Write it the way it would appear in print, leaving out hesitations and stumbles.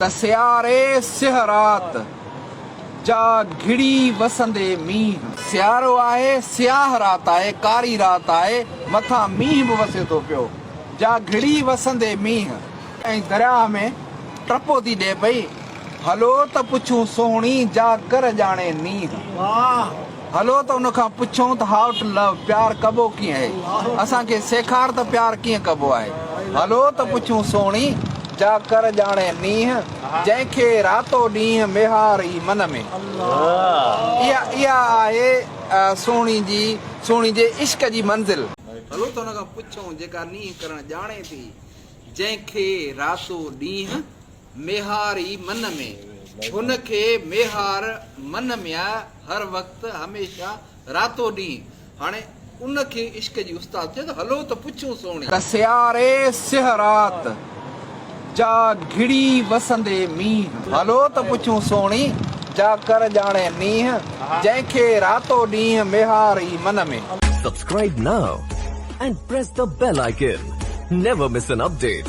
ته سياري سيهه رات، جا گهڙي وسندي مينهن. سيارو آهي، سياهه رات آهي، ڪاري رات آهي، مٿان مينهن به وسي ٿو پيو. جا گهڙي وسندي مينهن. ۽ درياهه ۾ ٽپو ٿي ڏئي پئي. هلو ته پڇون سهڻي جا ڪر ڄاڻي نينهن. هلو ته ان کان پڇون ته how to love پيار ڪبو ڪيئن اهي؟ اسان کي سيکار ته پيار ڪيئن ڪبو آهي؟ هلو ته پڇون سهڻي جا ڪر ڄاڻي نينهن، جنهن کي راتو ڏينهن ميهار ئي من ۾. اها اها آهي سهڻي جي سهڻي جي عشق جي منزل. هلو ته ان کان پڇون جيڪا نينهن ڪرڻ ڄاڻي ٿي، جنهن کي راتو ڏينهن ميهار ئي من ۾. هن کي ميهار من ۾ آ هر وقت هميشه راتو ڏينهن. هاڻي ان کي عشق جي استاد چيو ته هلو ته پڇون سهڻي. ته سياري سيهه رات، جا گهڙي وسندي مينهن. هلو ته پڇون سهڻي، جا ڪر ڄاڻي نينهن. جنهن کي راتو ڏينهن ميهار ئي من ۾. Subscribe now and press the bell icon. Never miss an update.